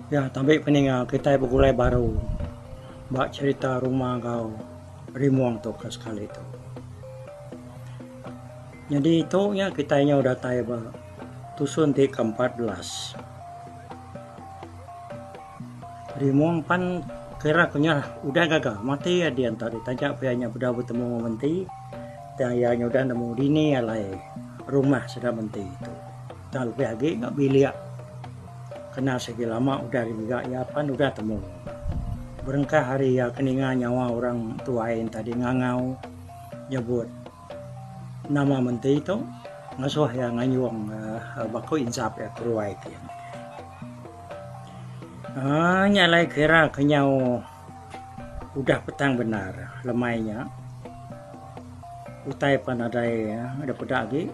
Ya tambi peninga kitai begulai baru ba cherita ruma enggau rimong tu ke sekali tu. Nyadi tu nya kitai nyau datai ba tusun ti ke 14. Rimong pan kira ku nya udah gaga mati iya dian tadi taja pia nya bedau betemu enggau menti tang iya nya udah nemu dini alai rumah sida menti tu. Tang lebih agi ga bilik kena sigi lama udah digiga iya pan udah temu. Berengkah ari iya ke ninga nyawa orang tuai enti tadi ngangau nyebut nama menti tu ngasuh iya ngayung uhh baku insap iya keruai kin. Uhh nya alai kira kenyau udah petang bendar lemai nya utai pan nadai da peda agi.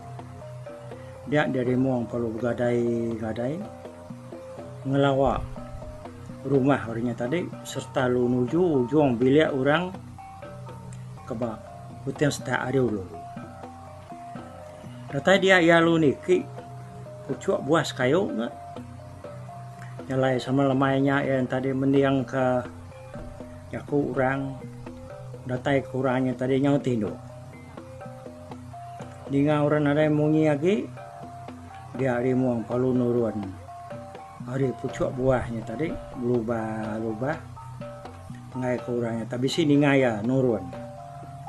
Dia dirimung perlu begadai-gadai ngelawa rumah orang nya tadi sereta lalu nuju ujung bilik orang ke ba puting setak ari ulu. Datai dia iya lalu niki puchuk buah sekayu ne jalai sama lemai nya iya tadi mending ka jaku orang datai ke orang nya tadi nyau tinduk. Ninga orang nadai munyi agi dia rimung perlu nurun ari puchuk buah nya tadi belubah lubah enggai ke orang nya bisi ninga iya nurun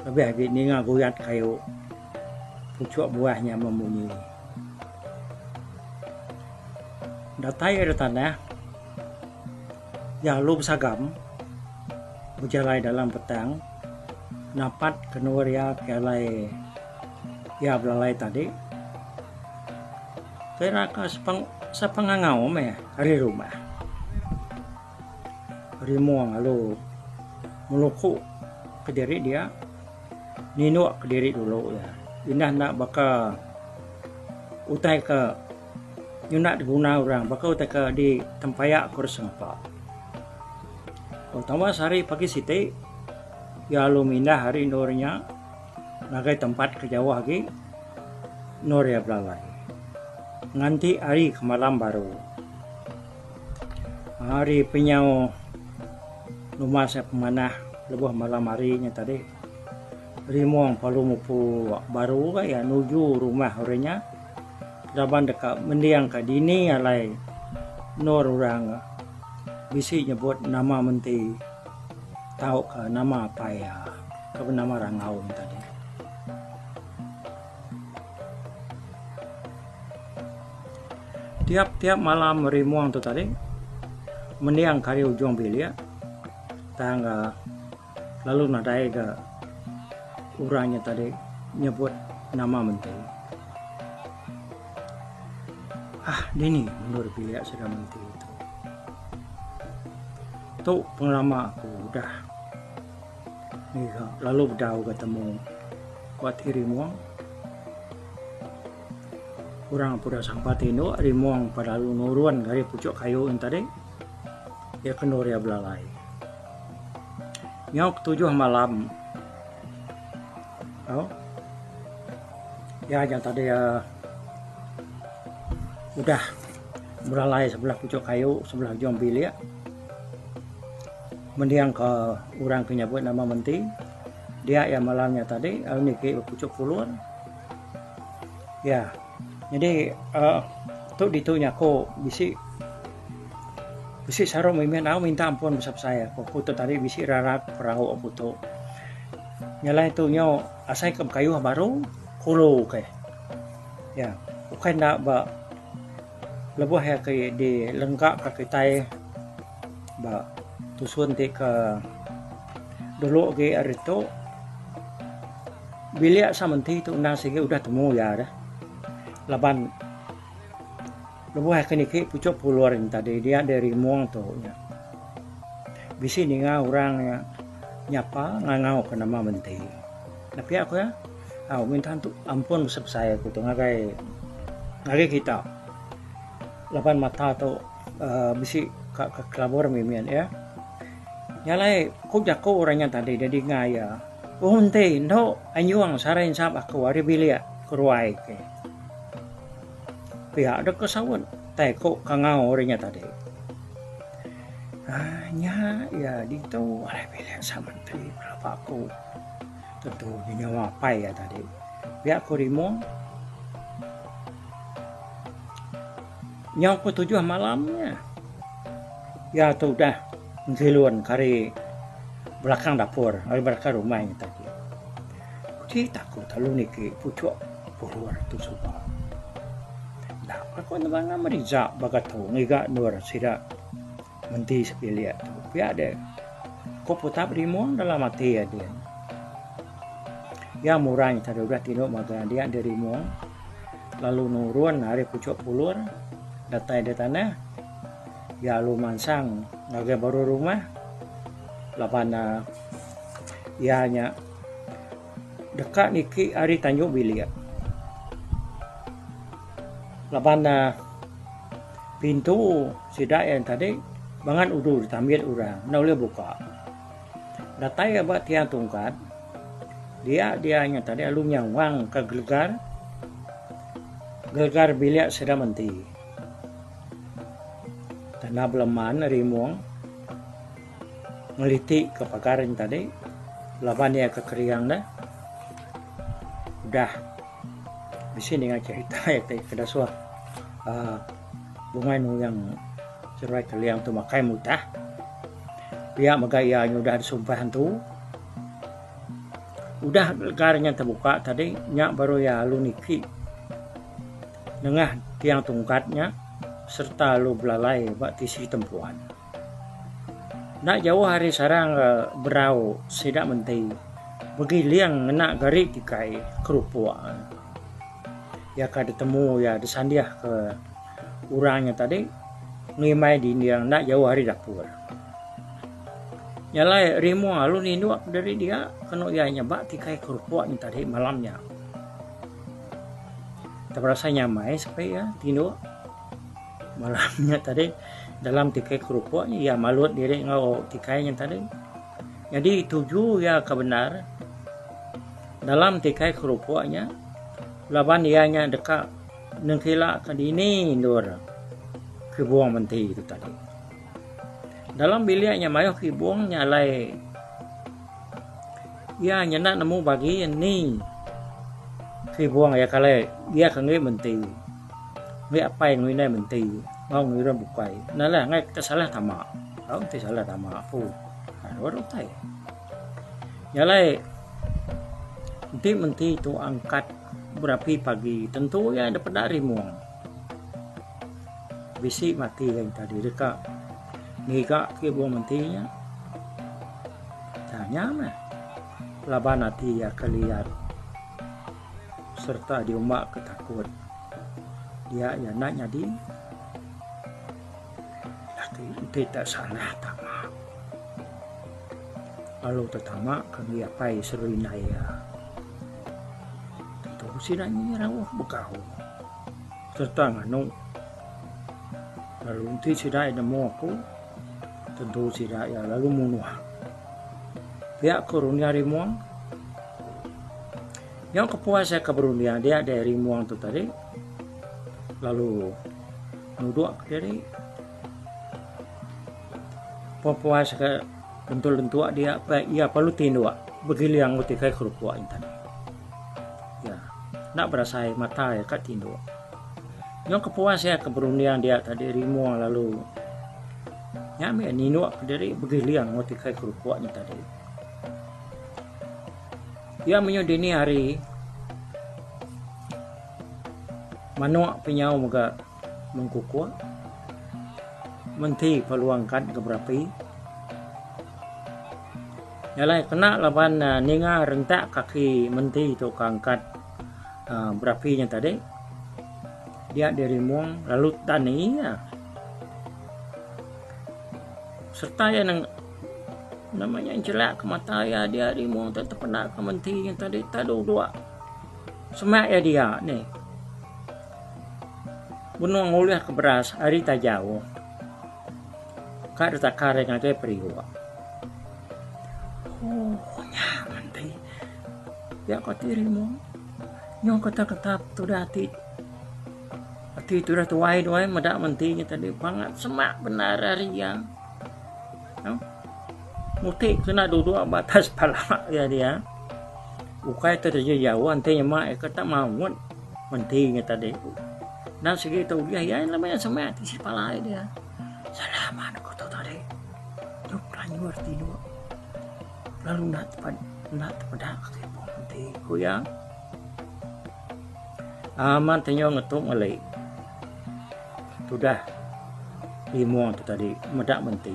lebih agi ninga guyat kayu puchuk buah nya memunyi. Datai ari tanah iya lalu besagam bejalai dalam petang. Napat ke endur iya ke alai iya belalai tadi kira ka sepengangau meh ari rumah. Rimong lalu meluku kediri dia ninuk kediri dulu iya. Indah enda baka utai ke nyunda diguna orang baka utai ke ditempaya ku sengapa. Tambah sehari pagi siti iya lalu mindah ari endur nya ngagai tempat ke jauh agi endur iya belalai nganti hari ke malam baru. Hari pinyau numas iya pemanah lebuh malam hari nya tadi rimong perlu mupu baru ga iya nuju rumah orang nya laban deka mending ka dini alai endur orang. Bisi nyebut nama menti tauka nama apai iya ke benama Rangau nya tadi. Tiap-tiap malam Rimong tu tadi mending ke ari ujung bilik tang lalu nadai ga orang nya tadi nyebut nama menti. Ah dini endur bilik sida menti tu. Tu pengelama aku udah ngiga lalu bedau ga temu ku ati Rimong. Orang peda sampa tinduk Rimong pa lalu nurun ari puchuk kayu nya tadi iya ke endur iya belalai. Nyau ketujuh malam au iya nya tadi uhh udah belalai sebelah puchuk kayu sebelah ujung bilik mending ka orang ke nyebut nama menti dia iya malam nya tadi lalu niki ba puchuk pulun iya nyadi uhh tu ditu nyaku bisi bisi saru mimit au minta ampun besai besai aku ku tu tadi bisi rarat perau aku tu. Nya alai tu nyau asai ke bekayuh baru kulu ke. Ya ukai enda ba lebuh iya ke dilengka ka kitai ba tusun ti ke dulu agi ari tu bilik samenti tu endang sigi udah temu iya deh laban lebuh iya ke niki puchok pulur tadi dia dirimung tu nya bisi ninga orang nya. Nyapa ngangau ke nama menti. Enda pia ku iya, au minta ampun besai besai aku tu ngagai ngagai kita laban mata tu uhh bisi ka kelabur mimit iya. Nya alai ku jaku orang nya tadi da dinga iya, oh enti endo anjung sarai ensap aku ari bilik ke ruai ke. Pia deka saut tai ku kangau orang nya tadi. Aaa nya iya ditu alai bilik sa menteri pelaba aku tentu nyawa apai iya tadi. Pia ku Rimong nyau ku tujuh malam nya iya tu udah ngilun ke ari belakang dapur ari belakang rumah nya tadi. Uji takut lalu niki puchok pulur tu suba. Enda aku nebang meriza baka tu ngiga endur sida menti sebilik tu. Pia deh ko putap rimong dalam ati iya din. Iya murai tadi udah tinduk mega dia deh rimong lalu nurun ari puchok pulur datai da tanah iya lalu mansang ngagai baruh rumah laban ne iya nya deka niki ari tanju bilik laban ne pintu sida iya tadi bangat udu ditambit orang enda ulih buka. Datai iya ba tiang tungkat dia dia nya tadi lalu nyawang ka gelegar gelegar bilik sida menti. Tanda beleman rimong. Ngeliti ke pagar nya tadi laban iya ke kering ne udah bisi ninga cherita iya ti ke dasuh uhh bungai nuyang seduai keling tu makai mutah pia mega iya nyudah disumpah antu udah gar nya tebuka tadi nya baru iya lalu niki nengah tiang tungkat nya sereta lalu belalai ba tisi tempuan. Enda jauh ari sarang berau sida menti begiling ngena gari tikai kerupuk. Iya ka ditemu iya disandih ke orang nya tadi ngimbai dinding enda jauh ari dapur. Nya alai Rimong lalu ninduk diri dia kenu iya nyebak tikai kerupuk nya tadi malam nya. Teberasai nyamai sepi iya tinduk. Malam nya tadi dalam tikai kerupuk nya iya malut diri enggau tikai nya tadi. Nyadi tuju iya ke bendar dalam tikai kerupuk nya laban iya nya deka nengkila ke dini endur kibung menti tu tadi. Dalam bilik nya mayuh kibung nya alai iya nyenda nemu bagi ni kibung iya ke alai iya ke enggi menti. Enggai apai enggau indai menti enggau ngirum bukai. Enda lah enggai kita salah tama. Tau enti salah tama apu baru utai. Nya alai enti menti tu angkat berapi pagi tentu iya da peda rimong. Bisi mati iya tadi deka ngiga ke bung menti nya. Tanya meh laban ati iya ke liat. Sereta diumba ke takut. Dia iya enda nyadi laki enti tak salah tama. Lalu tetama ke enggi apai seru indai iya. Tentu sida nyi rauh begau sereta nganu. Lalu enti sida iya nemu aku tentu sida iya lalu munuh. Pia ku runding Rimong. Nyau kepuas iya ke berunding dia deh Rimong tu tadi lalu nudok kediri. Puas ke lentuk-lentuk dia iya perlu tinduk begiling enggau tikai kerupuk nya tadi. Iya enda berasai mata iya ka tinduk. Nyau kepuas iya ke berunding dia tadi Rimong lalu nya mih ninduk kediri begiling enggau tikai kerupuk nya tadi. Iya menyuh dini hari manuk pinyau mega mengkukuk menti peluang kad ke berapi. Nya alai kena laban ninga rentak kaki menti tu ke angkat uhh berapi nya tadi dia dirimung lalu tani iya. Sereta iya neng nama nya enjelak ke mata iya dia rimung tu tepeda ke menti nya tadi tak duduk semak iya dia nih. Benung ngulih ke beras ari tajau ka ditakar iya ngagai periuk. Ooh nya menti pia ko ati rimung nyau ketap ketap tudah ati. Ati tudah tuai duai meda menti nya tadi bangat semak bendar ari iya. Muti kena duduk ba atas pala iya dia. Ukai te teje jauh enti nyema iya ke tak maut menti nya tadi. Endang sigi tu ulih iya laban iya semak tisi pala iya dia. Salah amat aku tu tadi. Tu pelanjur tinduk lalu enda enda tepeda ke kibung menti ku iya. Amat te nyau ngetu ngeli tudah limong tu tadi meda menti.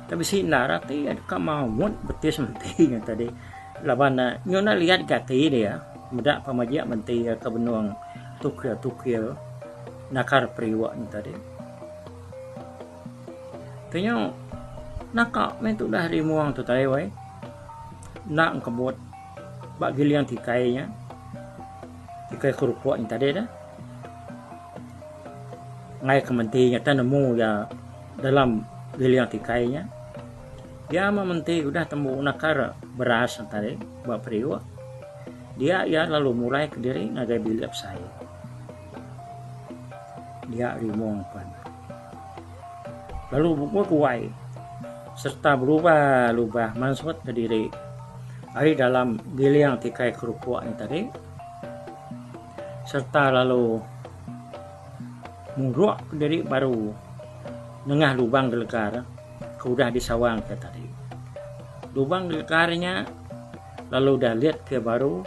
Tang bisi endar ati deka maut betis menti nya tadi laban ne nyau enda liat ga ati dia meda pemajik menti ke benung tukil tukil nakar periuk nya tadi. Ti nyu naka meh tudah rimung tu tadi weh enda engkebut ba giling tikai nya tikai kerupuk nya tadi dah. Enggai ke menti nyata nemu iya dalam giling tikai nya. Iya meh menti udah tembu nakar beras ne tadi ba periuk. Dia iya lalu mulai kediri ngagai bilik besai. Dia rimong pan lalu bukui kuai sereta berubah lubah mansut kediri ari dalam giling tikai kerupuk nya tadi. Sereta lalu muruk diri baru nengah lubang gelegar ke udah disawangka tadi. Lubang gelegar nya lalu udah litka baru,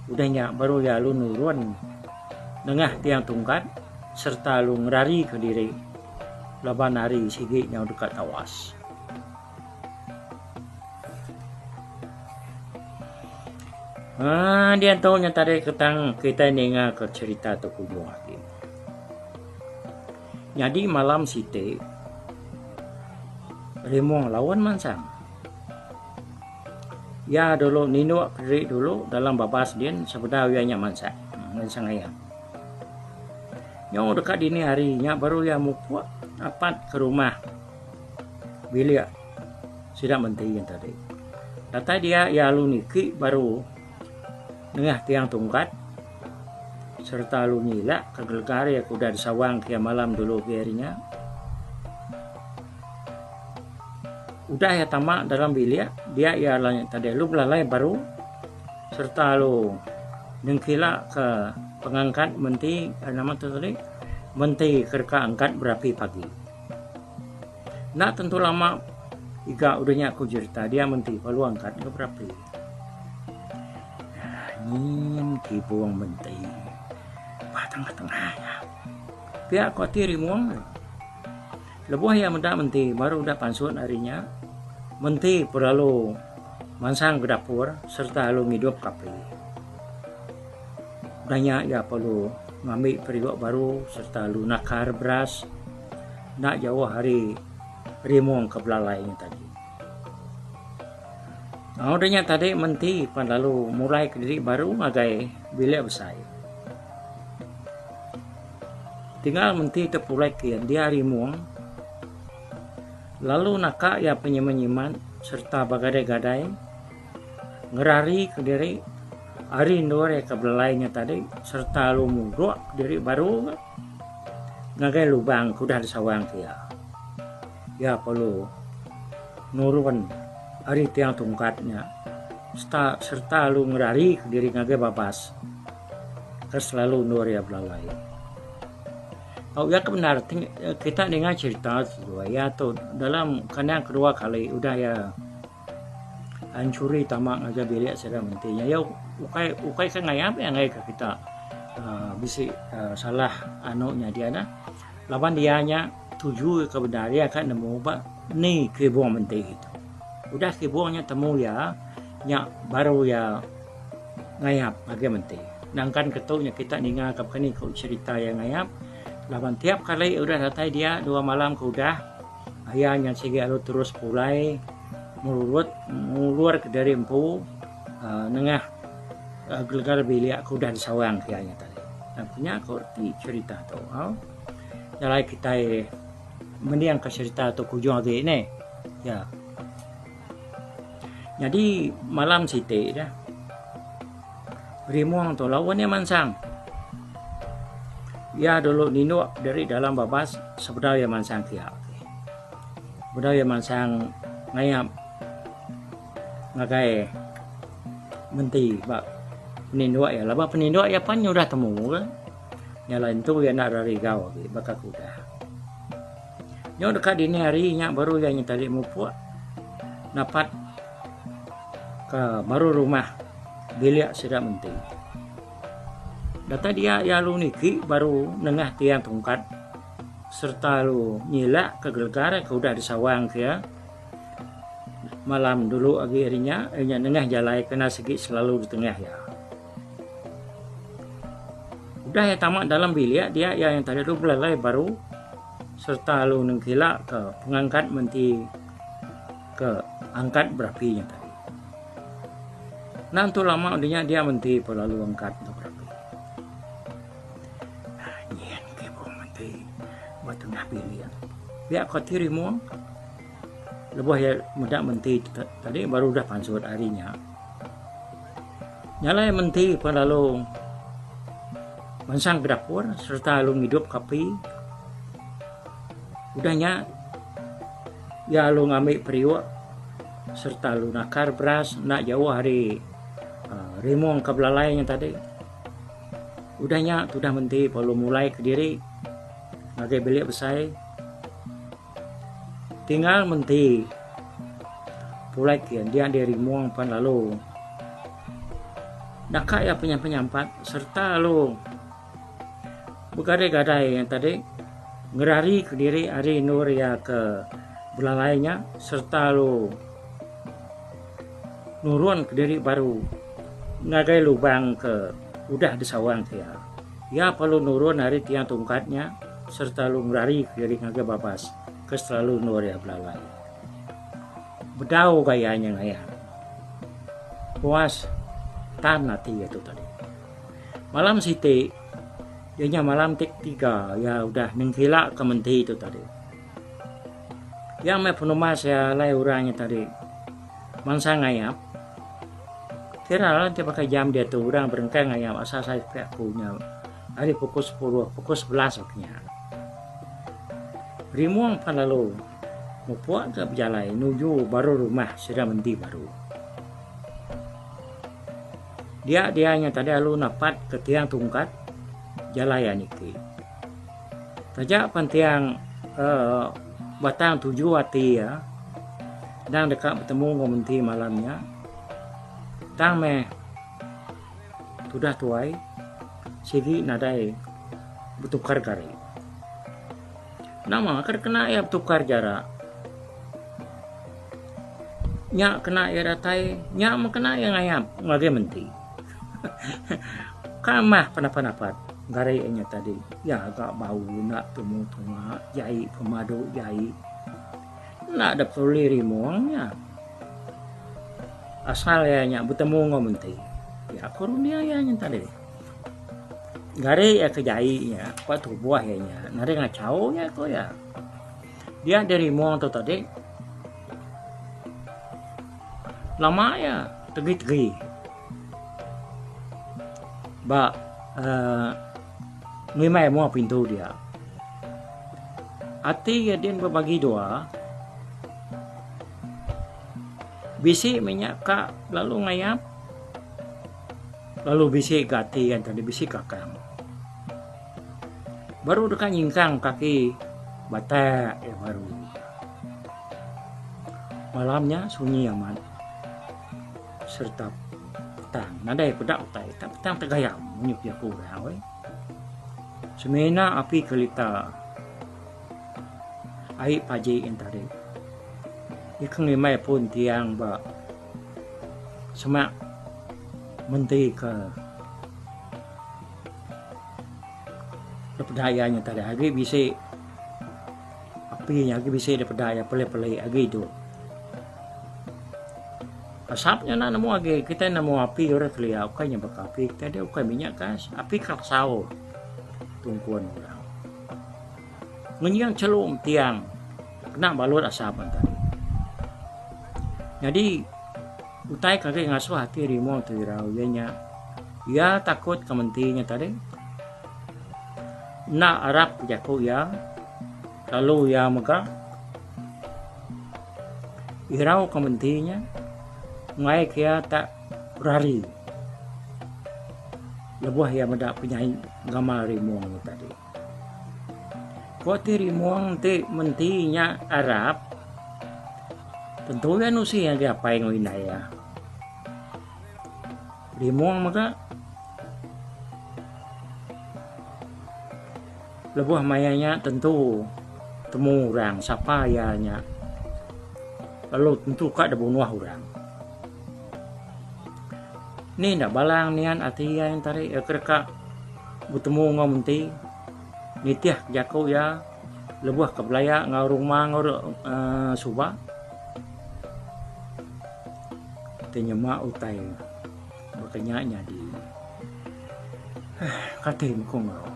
udah nya baru iya lalu nurun nengah tiang tungkat sereta lalu ngerarika diri laban hari sigi nyau deka tawas. Aaa diatu nya tadi ketang kitai ninga ke cherita tu kujung agi. Nyadi malam siti Rimong laun mansang. Iya dulu ninduk kediri dulu dalam babas din sebedau iya nya mansang mansang aya. Nyau deka dini hari nya baru iya mupuk apat ke rumah bilik sida menti nya tadi. Datai dia iya lalu niki baru nengah tiang tungkat sereta lalu nyilak ke gelegar iya ke udah disawang ke iya malam dulu agi hari nya. Udah iya tama dalam bilik dia iya lalu tadi lalu belalai baru sereta lalu nengkila ke pengangkat menti nama tu tadi menti ke deka angkat berapi pagi. Enda tentu lama iga udah nya ku jerita dia menti lalu angkat ga berapi. Nyin kibung menti ba tengah-tengah nya. Pia ku ati Rimong. Lebuh iya meda menti baru udah pansut ari nya, menti pun lalu mansang ke dapur sereta lalu ngidup ke api. Udah nya iya perlu ngambi periuk baru sereta lalu nakar beras enda jauh ari rimong ke belalai nya tadi. Udah nya tadi menti pan lalu mulai kediri baru ngagai bilik besai. Tinggal menti te pulai kin dia rimong lalu naka iya penyiman-nyiman sereta begadai-gadai ngerari kediri ari endur iya ke belelai nya tadi sereta lalu mudok diri baru ngagai lubang ke udah disawang ke iya. Iya perlu nurun ari tiang tungkat nya sereta sereta lalu ngerari kediri ngagai babas ke selalu endur iya belalai. Tau iya ke bendar ti kita ninga cherita iya tu dalam kandang kedua kali udah iya enchuri tama ngagai bilik sida menti nya iya ukai ukai ke ngayap iya ngagai ke kita uhh bisi uhh salah anu nya dia neh laban dia nya tuju ke bendar iya ka nemu ba ni kibung menti tu. Udah kibung nya temu iya nya baru iya ngayap ngagai menti. Nangkan ke tu nya kita ninga ka baka ni ku cherita iya ngayap laban tiap kali udah datai dia dua malam ke udah Aya nya sigi lalu terus pulai merurut ngulur ke diri empu uhh nengah gelegar bilik ke udah disawang ke iya nya tadi. Nya ku reti cherita tu. Nya alai kitai mending ka cherita tu ke ujung agi neh. Ya. Nyadi malam siti dah Rimong tu laun iya mansang. Iya dulu ninduk diri dalam babas sebedau iya mansang kiak. Bedau iya mansang ngayap ngagai menti ba peninduk iya laban peninduk iya pan udah temu ke. Nya alai entu iya enda rari gau agi baka ke udah. Nyau deka dini hari nya baru iya nyetali mupuk napat ke baru rumah bilik sida menti. Datai dia iya lalu niki baru nengah tiang tungkat sereta lalu nyilak ke gelegar ke udah disawang ke iya malam dulu agi ari nya iya nya nengah jalai ke enda sigi selalu ditengah iya. Udah iya tama dalam bilik dia iya yang tadi tu belalai baru sereta lalu nengkila ke pengangkat menti ke angkat berapi nya tadi. Enda entu lama udah nya dia menti pun lalu angkat enggau berapi. Nyin ke bung menti ba tengah bilik. Pia ko ti rimung lebuh iya meda menti tadi baru udah pansut ari nya. Nya alai menti pun lalu mansang ke dapur sereta lalu ngidup ke api. Udah nya iya lalu ngambi periuk sereta lalu nakar beras enda jauh ari uhh rimung ke belalai nya tadi. Udah nya tudah menti pun lalu mulai kediri ngagai bilik besai. Tinggal menti pulai kin dia diri rimung pan lalu naka iya penyampat-penyampat sereta lalu begadai-gadai iya tadi ngerari kediri ari endur iya ke belalai nya sereta lalu nurun kediri baru ngagai lubang ke udah disawang ke iya. Iya perlu nurun ari tiang tungkat nya sereta lalu ngerari kediri ngagai babas ke selalu endur iya belalai. Bedau gaya nya ngayan. Puas tan ati iya tu tadi. Malam siti iya nya malam ti ketiga iya udah nengkila ke menti tu tadi. Iya meh penumbas iya alai orang nya tadi mansang ngayap. Kira la enti pakai jam diatu orang berengkah ngayap asal sai sepi aku nya ari pukul sepuluh pukul 11 baka nya. Rimong pan lalu mupuk ga bejalai nuju baru rumah sida menti baru. Dia dia nya tadi lalu napat ke tiang tungkat jalai niki. Taja pan tiang uhh batang tuju ati iya endang deka betemu enggau menti malam nya tang meh tudah tuai sigi nadai betukar gari. Nama ke kena iya betukar jara nya kena iya datai nya meh kena iya ngayap ngagai menti. Ka mah penapat-napat gari inya tadi iya ga bau enda tumu tunga jai pemadu jai enda dep tuli rimung nya. Asal iya nya betemu enggau menti pia ku runding iya nya tadi. Gari iya ke jai nya ba tubuh iya nya nadai ngachau iya ku iya. Dia dirimung tu tadi lama iya tegi-tegi. Ba uhh ngimbai mua pintu dia. Ati iya din bebagi dua bisi meh nya ka lalu ngayap lalu bisi ga ati iya tadi bisi kakang. Baru deka nyingkang kaki batak iya baru. Malam nya sunyi amat. Sereta petang nadai peda utai tak petang tegayam munyi ku jaku orang weh. Semina api kelita ai paji en tadi ika ngimbai pun tiang ba semak menti ke peda iya nya tadi agi bisi api nya agi bisi dipeda iya pelih-pelih agi idup. Asap nya enda nemu agi kitai nemu api orang kelia ukai nya baka api kitai dia ukai minyak gas api kelasau tungkun orang. Ngenying chelum tiang kena balut asap nya tadi. Nyadi utai ke agi ngasuh ati rimong tu irau iya nya iya takut ke menti nya tadi enda arap ke jaku iya lalu iya mega. Irau ke menti nya enggai ke iya tak rari lebuh iya meda penyai gamal rimong nya tadi. Ku ati rimong ti menti nya arap tentu iya nusi ngagai apai enggau indai iya. Rimong mega lebuh maya nya tentu temu orang sapa iya nya lalu tentu ka dibunuh orang. Ni enda balang nian ati iya nya tadi iya ke deka betemu enggau menti nitih jaku iya lebuh ke belaya enggau rumah enggau uhh suba. Ti nyema utai baka nya nyadi. Kati meh ku enggau.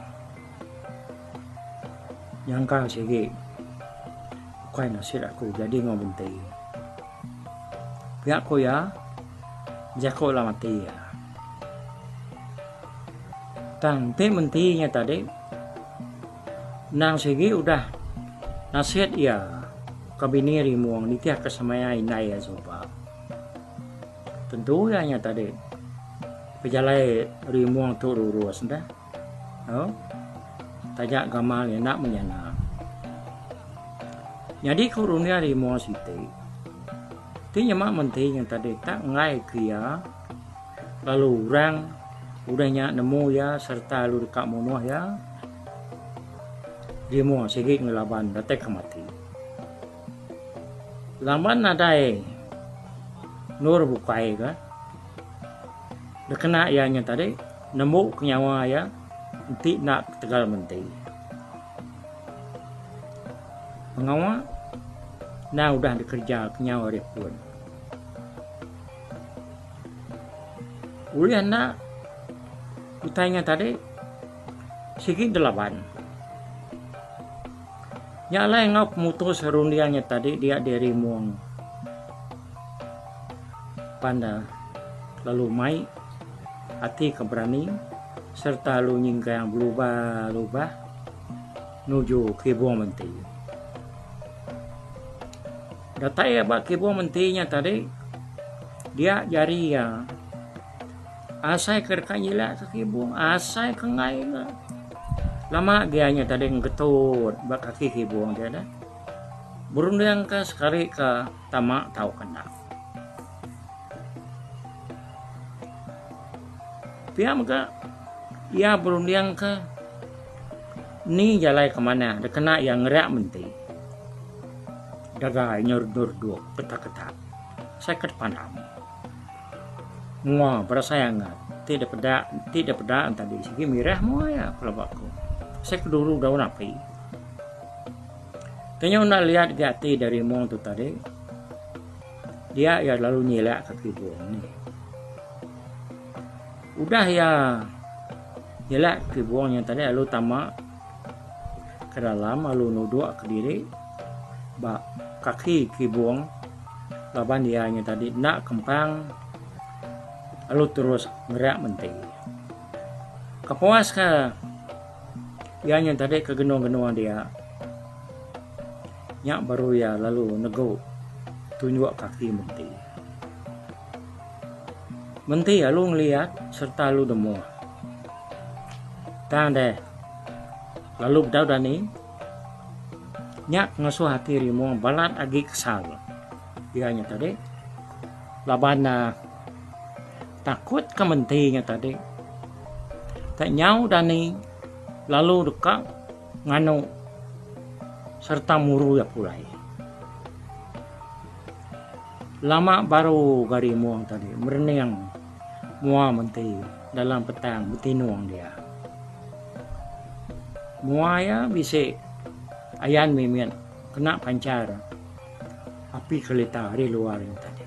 Nyangka sigi ukai nasit aku jadi enggau menti. Pia ku iya jaku dalam ati iya. Tang enti menti nya tadi endang sigi udah nasit iya ke bini Rimong nitihka semaya indai iya suba. Tentu iya nya tadi pejalai Rimong tu rurus dah. Au taja gamal iya enda menyana. Nyadi ku runding Rimong siti ti nyema menti nya tadi tak enggai ke iya lalu orang udah nya nemu iya sereta lalu deka munuh iya Rimong sigi ngelaban datai ke mati. Laban nadai endur bukai ka dikena iya nya tadi nembu ke nyawa iya enti enda ketegal menti. Pengawa enda udah dikereja kenyau ari pun. Ulih enda utai nya tadi sigi delaban. Nya alai enggau pemutus runding nya tadi dia diri mung panda lalu mai ati ke berani sereta lalu nyingkang belubah lubah nuju kibung menti. Datai iya ba kibung menti nya tadi dia jari iya asai ke deka nyilak ke kibung asai ke enggai ke. Lama agi iya nya tadi ngetut ba kaki kibung dia deh. Berunding ka sekali ka tama tauka enda. Pia mega iya berunding ka ni jalai ke manah dikena iya ngerak menti. Daga inya reduh-reduh ketak-ketak sai ke dipandam. Mua berasai angat ti dipeda ti dipeda tadi sigi mirah mua iya pelaba ku. Sai ke dulu daun api. Kenyau enda liat ga ati dari mung tu tadi dia iya lalu nyilak ka kibung nih. Udah iya nyilak kibung nya tadi lalu tama ke dalam lalu nudok kediri ba kaki kibong laban iya nya tadi enda kempang lalu terus ngerak menti. Kepuas ka iya nya tadi ke genung-genung dia nya baru iya lalu negu tunjuk kaki menti. Menti lalu ngeliat sereta lalu demuh. Tang deh lalu bedau dani nya ngasuh ati Rimong balat agi kesal. Iya nya tadi laban ne takut ke menti nya tadi tak nyau dani lalu deka nganu sereta muru iya pulai. Lama baru ga Rimong tadi merening mua menti dalam petang betinung dia. Mua iya bisi ayan mimit kena panchar api kelita ari luar nya tadi.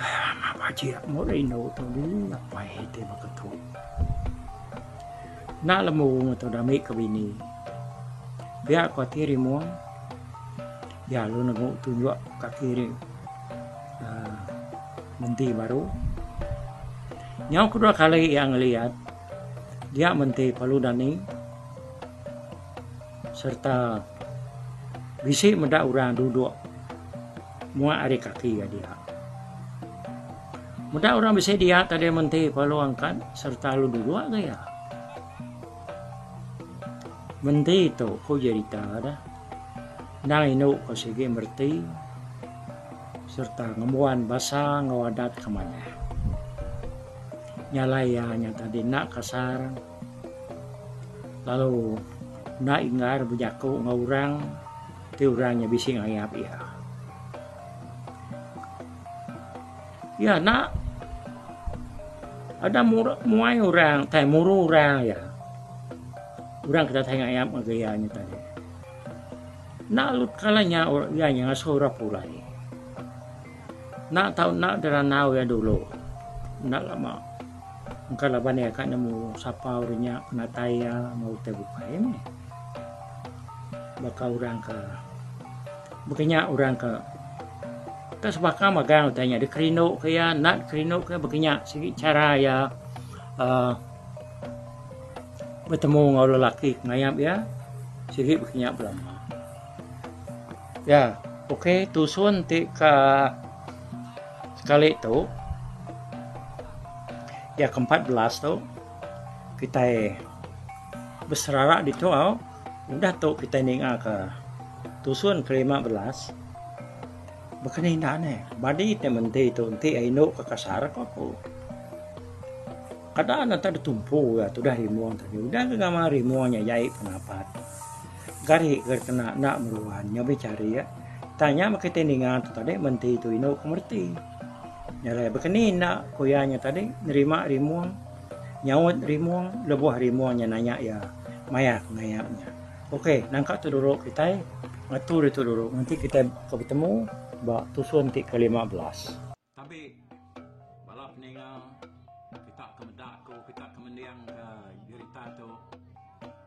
Amat bajik mung rindu tu dih apai ti baka tu. Enda lemu tu dah ambi ke bini. Pia ku ati Rimong iya lalu negu tunjuk kaki ri uhh menti baru. Nyau kedua kali iya ngeliat dia menti perlu dani sereta bisi meda orang duduk. Muak ari kaki iya dia. Meda orang bisi dia tadi menti lalu angkat sereta lalu duduk ga iya. Menti tu ku jerita deh endang indu ke sigi mereti sereta ngembuan basa enggau adat ke manah. Nya alai iya nya tadi enda kasar lalu enda inggar bejaku enggau orang ti orang nya bisi ngayap iya. Iya enda ada muai orang tai muru orang iya. Orang ke datai ngayap ngagai iya nya tadi. Enda lalu kala nya iya nya ngasuh orang pulai. Enda tau enda dirandau iya dulu enda lama. Engka laban iya ka nemu sapa orang nya penatai iya enggau utai bukai meh. Baka orang ke baka nya orang ke ka sebaka magang utai nya dikerindu ke iya enda dikerindu ke iya baka nya sigi chara iya uhh betemu enggau lelaki ke ngayap iya sigi baka nya belama. Ya ok tusun ti ka sekali tu iya ke 14 tu kitai beserara ditu au udah tu kitai ninga ka tusun ke 15 baka ni enda neh badi ti menti tu enti indu ka kasar ko aku. Kada ne tak ditumpu ga tudah rimong tadi udah ga gamal rimong nya jai penapat. Gari ga kena enda meruan nya bichari tang nya meh kitai ninga tu tadi menti tu indu ke mereti. Nya alai baka ni enda ku iya nya tadi nerima rimong nyaut rimong lebuh rimong nya nanya iya maya ke ngayap nya. Ok nangka tu dulu kitai ngatur ditu dulu nganti kitai ke betemu ba tusun ti ke 15. Tabi bala peninga kita ke meda aku kita ke mending ke jerita tu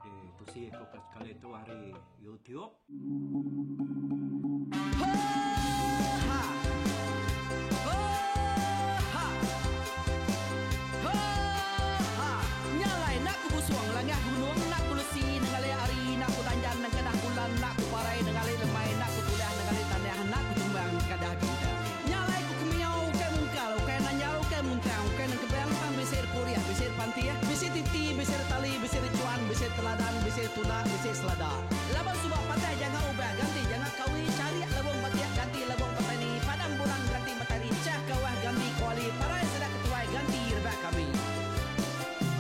di tusi aku ke sekali tu ari YouTube. Nya alai ku kemiau ukai mungkal, ukai nanjal, ukai muntang, ukai nengkebang tang bisi rekuriah, bisi repantih, bisi titi, bisi retali, bisi rechuan, bisi teladan, bisi tunda, bisi selada. Laban suba patah janga ubah ganti janga kawi, charik lebung batik ganti lebung petani, padam bulan ganti matari, chah kawah ganti kuali, parai sida ketuai ganti rebak kami.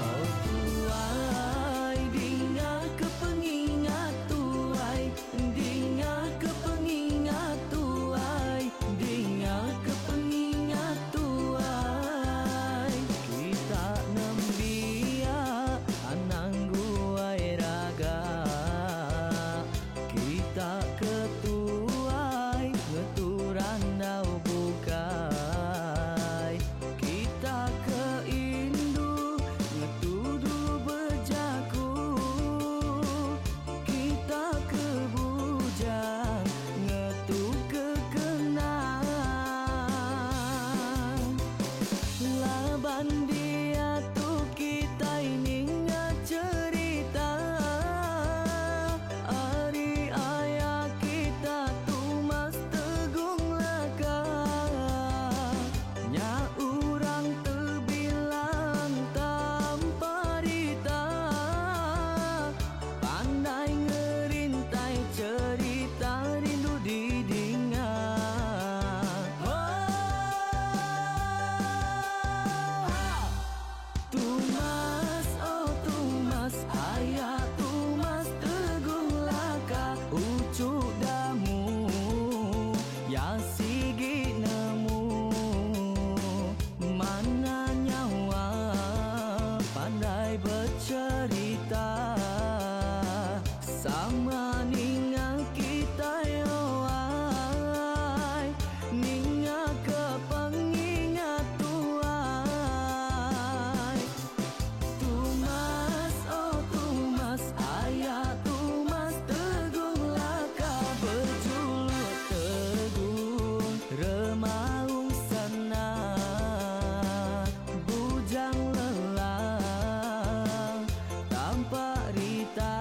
Oh tuai dinga ke pengingat tuai Dinga ke pengingat tuai Dinga ke pengingat tuai Kita nembiak anang guai raga Kita ke tuai ngetu randau bukai Kita ke indu ngetu dulu bejaku Kita ke bujang ngetu ke kenang Laban diatu kitai ninga cherita Ari aya kita Tumas Tegung Laka Nya urang tebilang tampa rita Pandai ngerintai cherita rindu didinga. Hooha! Tumas oh Tumas aya Tumas Teguh Laka uchu damu ya sigi nemu mana nyawa pandai becherita sama ninga kitai oai ninga ke pengingat tuai Tumas oh Tumas aya Tumas Teguh Laka berjuluk Teguh Remaung Sana Bujang lelang tampak rita.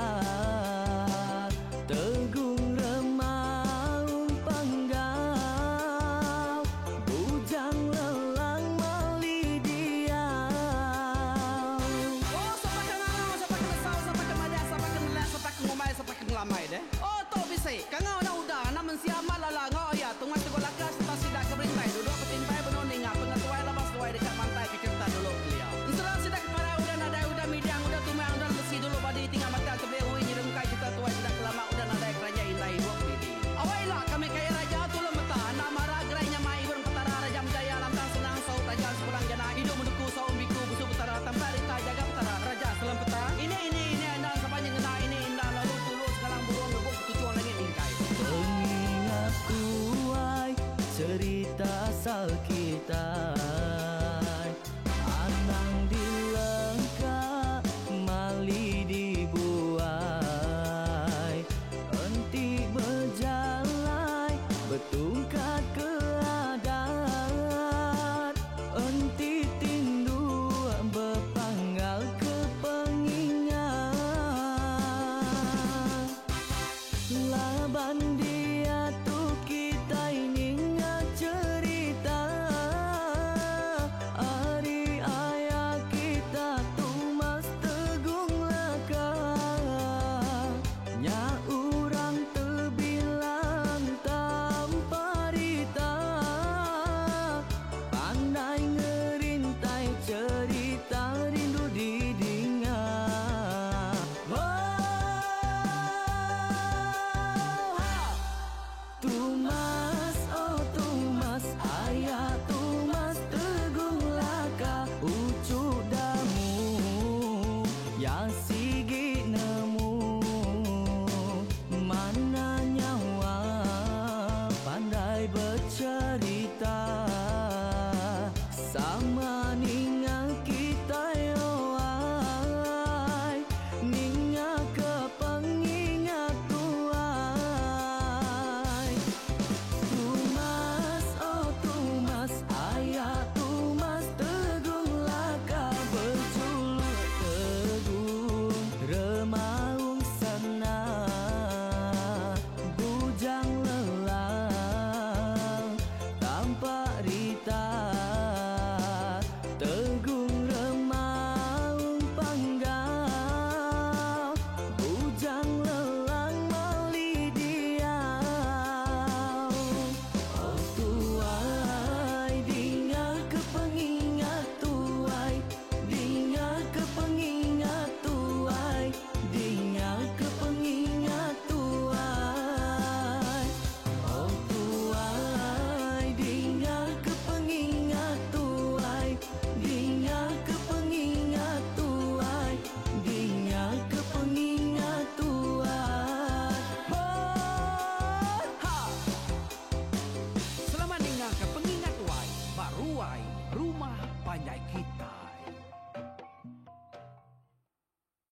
belamai deh. Oh tu bisi. Kangau anak uda, anak mensia amat lala enggau aya tungai teguh laka sereta sida ke berintai duduk betimpai benung ninga pengetuai laban seduai deka mantai ke cherita dulu kelia. Ensera sida ke parai udah nadai udah midang udah tumang udah lesi dulu badi tinggal batang tebeli ui nyerungkai cherita tuai sida ke lama udah nadai keranjai indai ibuk didi. Awai ila kami kaya raja tulung meta anak mara gerai nyamai ibun petara raja menjaya lantang senang saut raja sepulang jana idup menuku saum biku busu petara tampak rita jaga petara raja selempeta ini ini ini endang sapa nyengena ini indah lalu tulu sekalang burung ngebuk ketuchung langit mingkai. Pengingat tuai cerita asal kitai Anang dilengka mali dibuai Enti bejalai betungkat ke adat Enti tinduk bepanggal ke pengingat Laban diatu kitai ninga cherita ari aya kita Tumas Tegung Laka Nya orang tebilang tanpa rita Pandai ngerintai cherita rindu didinga Oh ha! Tumas oh Tumas aya Tumas Tegung Laka uchu damu ya sigi nemu Mana nyawa pandai becherita Sama ninga kitai oai Ninga ke pengingat tuai Tumas oh Tumas aya Tumas Tegung Laka bejuluk Tegung Remaung Sana Bujang lelang tampak rita Tegung Remaung Panggau Bujang lelang mali diau Oh tuai dinga ke pengingat tuai Dinga ke pengingat tuai Dinga ke pengingat tuai Oh tuai dinga ke pengingat tuai Dinga ke pengingat tuai Dinga ke pengingat tuai Oh ha! Selamat ninga ke pengingat tuai ba ruai rumah panjai kita.